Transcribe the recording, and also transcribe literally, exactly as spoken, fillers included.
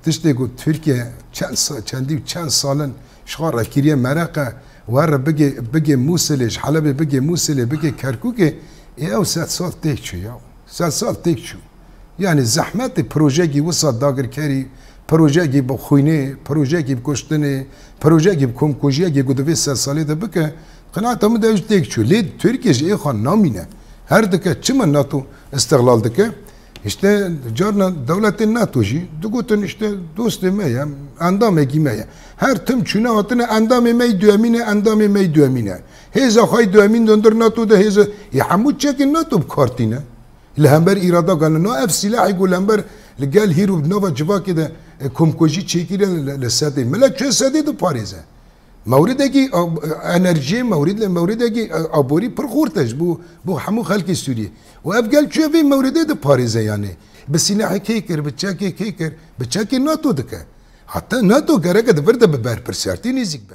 Tiştê ku Tirkiye çend sa-, çendî û çend sal in ji xwe re kiriye mereqe, were bigê, bigê Mûsilê, ji Helebê bigê Mûsilê, bigê Kerkûkê, ê ew sed sal têk çû ya. Sed sal têk çû. Yanî zehmetê projeyekî wisa dagirkerî, projeyekî bi xwînê, projeyekî bi kuştinê, projeyekî bi komkujiyekê ku di vê sed salê de bike, qenaeta min de ew jî têk çû. Lê Tirkiye ji ê xwe namîne. Her dike çima NATO îstixlal dike? Îşte carna dewletên NATO jî digotin, îşte dostê me ye, endamekî me ye. Her tim çûne hatine, endamê me yî duyemîn e, endamê me yî duyemîn e. Hêza xwe yî duyemîn dindir NATO de, hêza, ê hemû çekên NATO bi kar tîne. Li hember îrada gane. Na ev sîlahê ku li hember li gel hîro di nava civakê de, e, komkujî çêkiriye li, li sedê. Mila çi sedê diparêze? Mewridekî, a, enerjiyê, mewrid, mewridekî, a, aborî pir xurt e ji bo, bo hemû xelkê Sûriyê. Û ev gel çi vê mewridê diparêze yanî? Bi sîlahê kê kir, bi çekê kê kir, bi çekê NATO dike. Heta NATO gereke di vir de bi berpirsiyartî nêzîk be.